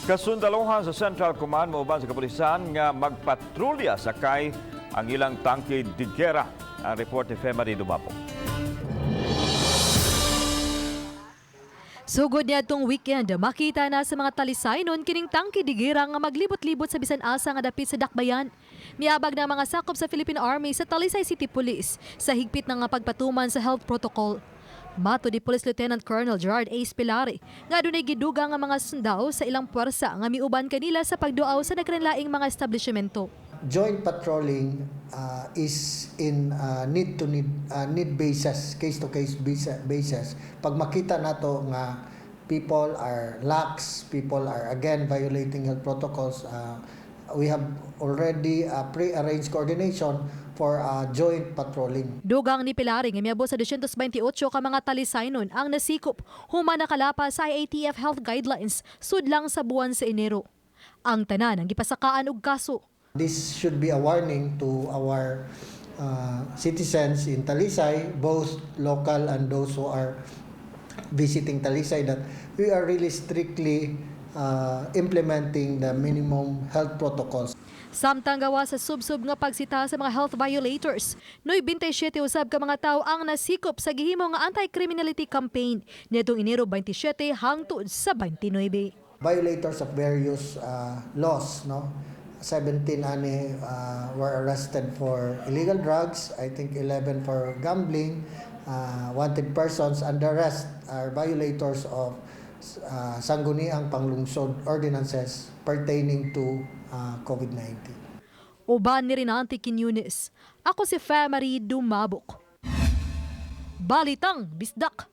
Kasundaluhan sa Central Command mouban sa kapulisan nga magpatrolya sakay ang ilang tangke de gera. Ang report ni Femary Dumapo. Sugod niadtong weekend, makita na sa mga Talisaynon kining tangke de gera nga maglibot-libot sa bisan asa nga dapit sa dakbayan. Miabag na mga sakop sa Philippine Army sa Talisay City Police sa higpit na nga pagpatuman sa health protocol. Matod ni Police Lieutenant Colonel Gerard A. Spilari, nga adunay gidugang nga mga sundao sa ilang puwersa nga miuban kanila sa pagduaw sa nagkalainlaing mga establishmento. Joint patrolling is in need to need need basis, case to case basis. Pag makita nato nga people are lax, people are again violating health protocols, we have already pre-arranged coordination for joint patrolling. Dugang ni Pilari nga miabot sa 228 ka mga Talisaynon ang nasikop human nakalapas sa IATF health guidelines sudlang sa buwan sa Enero. Ang tanan ang gipasakaan og kaso. This should be a warning to our citizens in Talisay, both local and those who are visiting Talisay, that we are really strictly implementing the minimum health protocols. Samtang gawas sa subsob nga pagsita sa mga health violators, 97 usab ka mga tawo ang nasikop sa gihimo nga anti-criminality campaign niadtong Enero 27 hangtod sa 29. Violators of various laws, no? 17 ani were arrested for illegal drugs, I think 11 for gambling, wanted persons, and the rest are violators of Sangguniang Panglungsod ordinances pertaining to COVID-19. Uban ni Rinante Quiñones. Ako si Femary Dumabok. Balitang Bisdak.